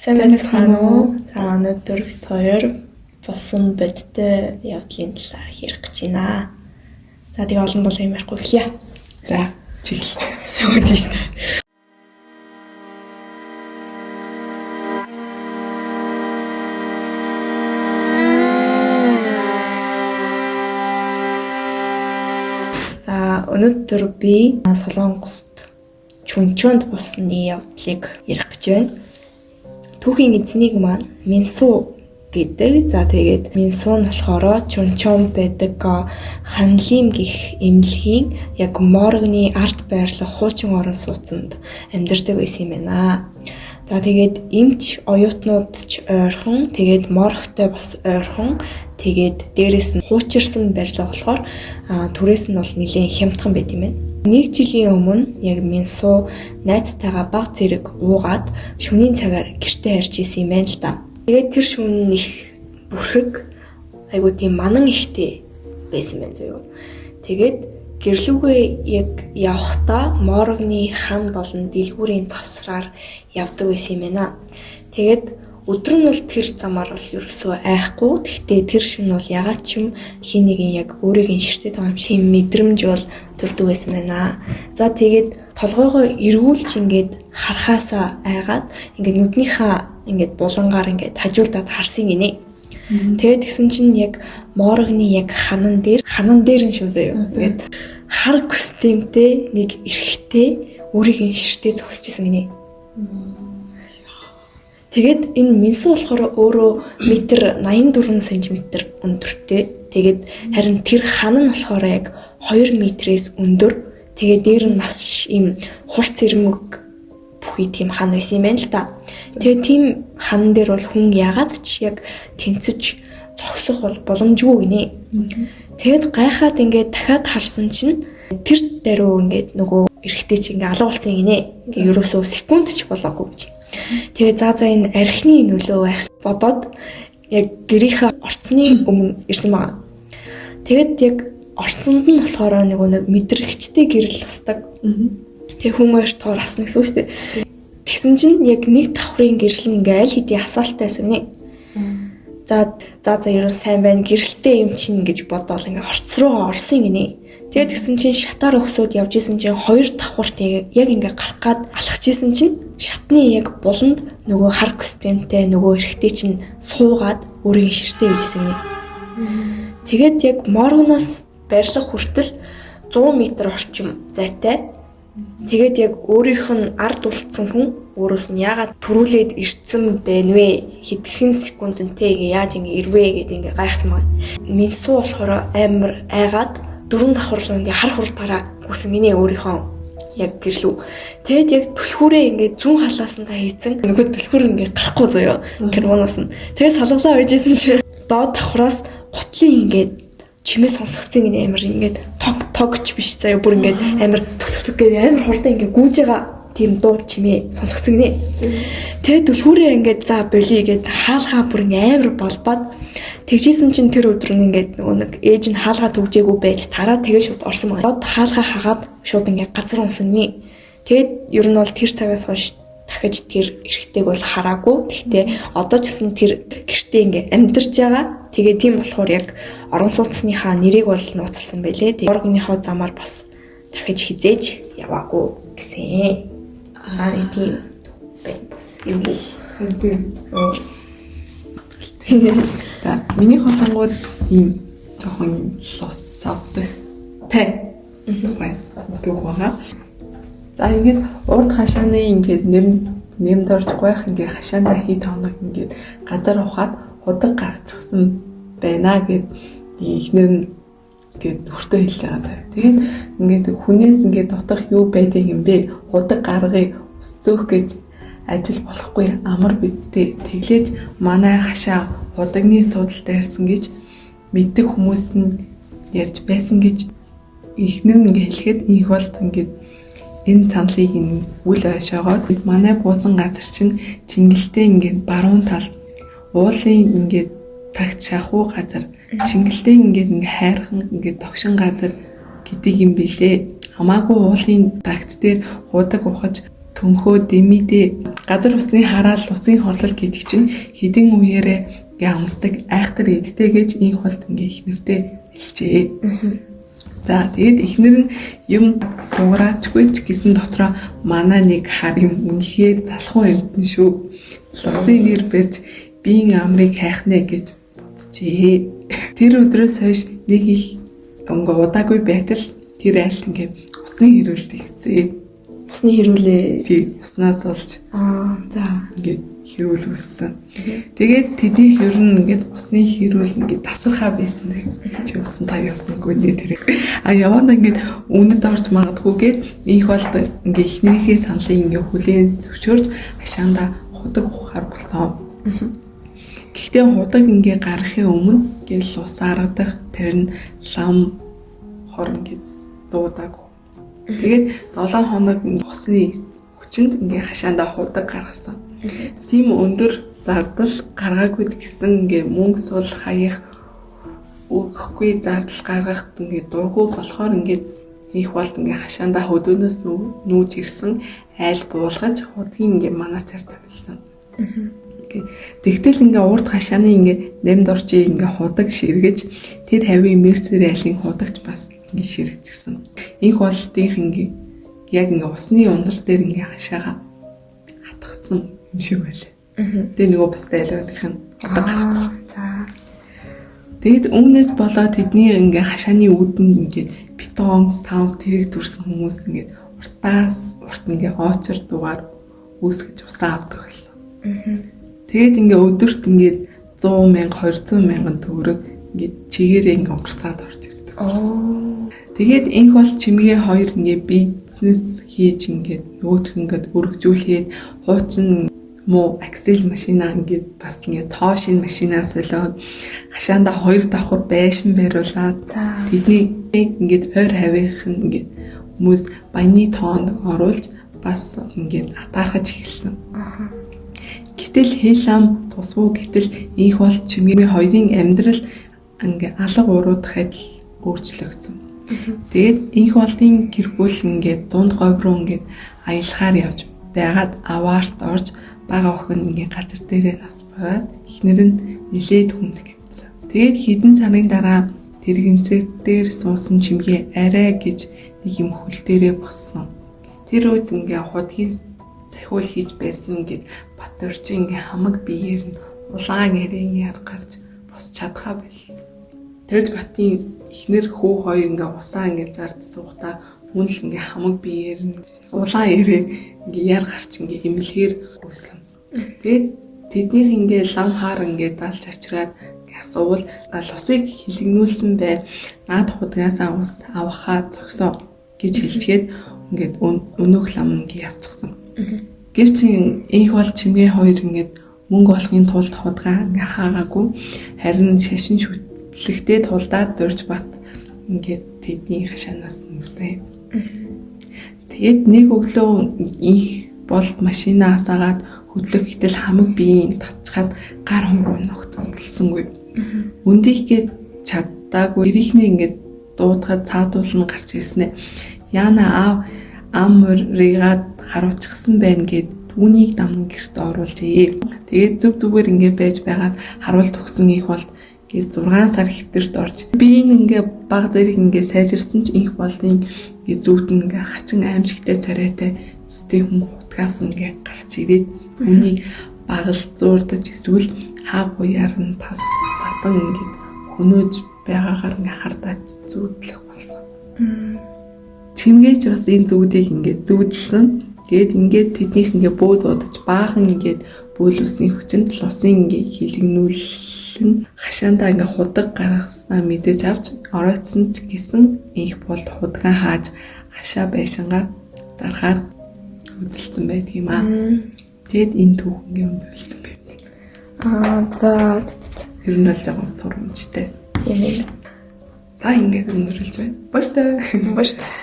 Сайн байцгаана уу? За өнөөдөр бид хоёр болсон бодтой явдлын талаар ярих гэж байна. За тэгээ олон болон юм ярихгүй эхлэе. За чиглэл. Юу тийш үү? За өнөөдөр би Солонгост Чүнчөнд болсон явдлыг ярих гэж байна. Түүхийн эзнийг маань Минсу гэдэг. За тэгээд Минсу нь болохоор Чүнчон байдаг Ханлим гих эмнэлгийн яг моргны ард байрлах хуучин орон сууцнд амьдардаг байсан юм байна. За тэгээд эмч оюутнууд ч ойрхон, тэгээд моргтой бас ойрхон, тэгээд дээрэс нь хуучирсан барилга болохоор түрээс нь бол нэлээд хямдхан байт юм байна. Нэг жилийн өмнө яг Минсу найзтайгаа баг зэрэг уугаад шөнийн цагаар гэртээ харж исэн юм байна л да. Тэгээд тэр шөнө нь их бүрхэг айгуу тийм манан ихтэй байсан байна зөө. Тэгээд гэрлүүгээ яг явхдаа моргны хан болон дэлгүүрийн завсраар явдаг байсан юм байна. Тэгээд өдөр нь бол тэр замаар бол ерөөсөө айхгүй. Гэхдээ тэр шөнө бол ягаад ч юм хин нэгэн яг өөрийг нь ширтээд байгаа юм шиг тийм мэдрэмж бол төрдөг байсан байна. За тэгээд толгоогоо эргүүлж ингээд харахаасаа айгаад ингээд нүднийхээ ингээд булангаар ингээд хажуулдаад харсан гинэ. Тэгээд тэгсэн чинь яг моргны яг ханан дээр нь шүү заяа. Ингээд хар костюмтэй нэг эрэгтэй өөрийг нь ширтээ зогсож исэн гинэ. Тэгээд энэ Минсу болохоор өөрөө метр 84 см өндөртэй. Тэгээд харин тэр хан нь болохоор яг 2 метрээс өндөр. Тэгээд дээр нь маш ийм хурц ирмэг бүхий тийм хан байсан юм байна л да. Тэгээд тийм хан дээр бол хүн ягаад ч яг тэнцэж зогсох бол боломжгүй гинэ. Тэгээд гайхаад ингээд дахиад харсан чинь тэр даруй ингээд нөгөө эрэгтэй чи ингээд алга болсон гинэ. Тэгээд ерөөсөө секунд ч болоогүй гэж. Тэгээ за энэ архины нөлөө байх бодоод яг гэрийнхээ орцны өмнө ирсэн байгаа. Тэгээд яг орцонд нь болохоор нөгөө нэг мэдрэгчтэй гэрэл тасдаг. Тэгээ хүн хоёр тоор асна гэсэн үг шүү дээ. Тэгсэн чинь яг нэг давхрын гэрэл нь ингээ аль хэдийн асаалттай байсан гинэ. За ер нь сайн байна гэрэлтэй юм чинь гэж бодоол ингээ орц руугаа орсон гинэ. Тэгээд тэгсэн чинь шатаар өгсөд явж исэн чинь хоёр давхарт яг ингээ гарах гад алхаж исэн чинь шатны яг буланд нөгөө хар костюмтэй нөгөө эрэгтэй чинь суугаад өөрийн ширтээ bijсэн гинэ. Тэгээд яг моргноос барилга хүртэл 100 м орчим зайтай. Тэгээд яг өөрийнх нь ард үлдсэн хүн өөрөөс нь яагаад түрүүлээд ирсэн бэ нвэ хэдхэн секундэнтэй ингээ яаж ингээ ирвэ гэд ингээ гайхсан байна. Минсу болохоор амар айгаад дөрөв давхарлуу ингээ хар хурдаараа гүсэн гинэ өөрийнхөө яг гэрлүү. Тэгэд яг түлхүүрээ ингээ зүүн халаас нь та хийцэн нөгөө түлхүүр ингээ гарахгүй заяа карманаас нь. Тэгээ салгалаа байжсэн чи доод давхраас гутлын ингээ чимээ сонсогдсон гинэ амар ингээд тог тогч биш заяа бүр ингээд амар түк түк түк гэдэг амар хурдан ингээ гүйж байгаа тийм дуу чимээ сонсогдсон гинэ. Тэгээд түлхүүрээ ингээд за болиё гэд хаалгаа бүр ингээ амар болбоод тэгжсэн чинь тэр өдөр нь ингээд нөгөө нэг ээж нь хаалгаа төгжээгүй байж тараа тэгээ шууд орсон байгаа. Хаалгаа хагаад шууд ингээ газар унсан нэ. Тэгээд ер нь бол тэр цагаас хойш дахиж тэр эрэгтэйг бол хараагүй. Гэхдээ одоо ч гэсэн тэр гэртээ ингээ амьдарч байгаа. Тэгээ тийм болохоор яг орон сууцныхаа нэрийг бол нууцлсан байлээ. Тэгээ моргныхоо замаар бас дахиж хизээж яваагүй гэсэн. За нэг тийм байна бас юм уу. За миний хотонгууд ийм жоохон лус авдаг. Тэ. Тухай түүх байна. За ингээд урд хашааны ингээд нэмд орж гойх ингээд хашаандаа хий тавнаг ингээд газар ухаад худаг гарчихсан байна гэд эхнэр нь гээд өртөө хэлж байгаа заа. Тэгээд ингээд хүнээс ингээд дутах юу байдаг юм бэ? Худаг гаргыг ус зөөх гэж ажил болохгүй амар бидтэй. Тэглээж манай хашаа худагны судал дайрсан гэж мэддэг хүмүүс нь ярьж байсан гэж эхнэр нь ингээд хэлэхэд инх болт ингээд энэ саналыг энэ үл ойшоогоод манай буусан газар чинь чингэлтэй ингээд баруун тал уулын ингээд тагт шахуу газар чингэлтэй ингээд ингээ хайрхан ингээд тогшин газар гэдэг юм билээ. Хамаагүй уулын тагт дээр худаг ухаж Төнхөө дэмидээ газар усны хараал усын хорлол гэдэг чинь хэдэн үеэрээ ингээ амсдаг айхтар эдтэй гэж инх болд ингээ эхнэрдээ хэлжээ. За тэгээд эхнэр нь юм дуграачгүй ч гэсэн дотроо манай нэг хар юм үнэхээр залхуу юмтэн шүү. Лусын нэр барьж биеийн амрыг хайхнэ гэж боджээ. Тэр өдрөөс хойш нэг их ингээ удаагүй байтал тэр айлт ингээ усны хэрүүлд ихцээ. Усны хэрүүлээ. Тий, уснаа зулж. Аа, за. Ингээд хэрүүл үүссэн. Тэгээд тэднийх ер нь ингээд усны хэрүүл ингээд тасархаа байсан. Чи усан та явсангүй нэ тэр. А явандаа ингээд үнэд орж магадгүй гээд инх болд ингээд эхнэрийнхээ саналыг ингээд хүлээн зөвшөөрч хашаандаа худаг ухаар болсон. Гэхдээ худаг ингээд гарахын өмнө ингээд ус аргадах тэр нь лам хор ингээд дуудаагүй. Тэгээд 7 хоног усны хүчинд ингээ хашаандаа худаг гаргасан. Тийм өндөр зардал гаргаагүй ч гэсэн ингээ мөнгө сул хаях өгөхгүй зардал гаргах ингээ дургу болохоор ингээд их болд ингээ хашаандаа хөдөөнөөс нүүж ирсэн айл буулгаж худгийн ингээ манаачаар тавилсан. Тэгтэл ингээ урд хашааны ингээ нэмд орчийг ингээ худаг ширгэж тэр хавийн мерсер айлын худагч бас ингээ ширгчихсэн. Инх болтынх ингээ яг ингээ усны ундар дээр ингээ хашаага хатгацсан юм шиг байлаа. Тэгээ нөгөө бас айлуудынх нь худаг гарах. За. Тэгэд үүнээс болоод тэдний ингээ хашааны үүдэнд ингээ бетон, сав тэрэг зүрсэн хүмүүс ингээ уртаас урт ингээ оочор дугаар үүсгэж усаа авдаг болсон. Тэгээд ингээ өдөрт ингээд 100 мянга, 200 мянган төгрөг ингээд чигээрээ ингээ урсаад орж ирдэг. Оо. Тэгээд инх бол чимгээ хоёр ингээ бизнес хийж ингээд нөгөөх ингээд өргөжүүлээд хуучин муу Excel машина ингээд бас ингээд цоо шин машинаа солиод хашаандаа хоёр давхар байшин бариулаад тэдний ингээд ойр хавийнх нь ингээд хүмүүс баяны тоонд оруулж бас ингээд атаархаж эхэлсэн. Гэтэл хэл ам тусвуу гэтэл инх бол чимгээний хоёрын амьдрал ингээ алга уруудах адил өөрчлөгдсөн. Тэгээд инх болтын гэр бүл ингээд дунд говь руу ингээд аялахаар явж байгаад аваарт орж бага охин ингээ газар дээрээ нас бараад эхнэр нь нилээд хүнд гэмтсэн. Тэгээд хэдэн сарын дараа тэрэгэнцэр дээр суусан чимгээ арай гэж нэг юм хөл дээрээ боссон. Тэр үед ингээ худгийн захиул хийж байсан гэд Батөрч ингээ хамаг биеэр нь улаан эрээн яр гарч босч чадхаа болсон. Тэрж Батын эхнэр хүү хоёр ингээ усаа ингээ зарж суухдаа мөн л ингээ хамаг биеэр нь улаан эрээн ингээ яр гарч ингээ эмнэлгээр гүйсэн. Тэгээд тэднийх ингээ лам хаар ингээ залж авчираад асуувал лусыг хилэгнүүлсэн бай. Наад худгаасаа ус авахаа зогсоо гэж хэлчихэд ингээд өнөөх лам ингээ явчихсан. Гэвч инх бол чимгээ хоёр ингээд мөнгө олохын тулд худгаа ингээ хаагаагүй харин шашин шүтлэгтээ тулдаад Дурж Бат ингээд тэдний хашаанаас нүсэн. Тэгээд нэг өглөө инх болд машина асаагаад хөдлөх гэтэл хамаг биеийн татчхад гар хумруу ногт хөдөлсөнгүй. Өндих гэж чаддаагүй эрийнхнээ ингээд дуудахад цаадуул нь гарч ирснэ. Яна аав ам мурыгаад харуулчихсан байна гэд түүнийг дамнан гэрт оруулжээ. Тэгээд зүг зүгээр ингээ байж байгаад харуулт өгсөн их болд ингээд 6 сар хэвтэрт орж би энэ ингээ баг зэрэг ингээ сайжирсан ч инх болдын ингээ зүвт нь ингээ хачин аимшигтай царайтай зүстэй хүн хутгаас ингээ гарч ирээд түүнийг багал зуурдаж эсвэл хаа гуяар нь тас татан ингээд хөнөөж байгаагаар ингээ хардаж зүүдлэх болсон. Чимгээч бас энэ зүудийг ингээд зүүдэлсэн. Тэгээд ингээд тэднийх ингээ бөө дуудаж баахан ингээд бөөлүсний хүчинд лусын ингээ хилэгнүүлэн хашаандаа ингээ худаг гаргаснаа мэдээж авч оройтсон ч гэсэн инх болд худгаан хааж хашаа байшингаа зархаар үзэлцэн байдаг юм аа. Тэгээд энэ түүх ингээ өндөрлсөн байдаг. Аа за. Тэр нь бол жоохон сурамжтай. Тийм. За ингээд өндөрлж байна. Баяртай. Баяртай.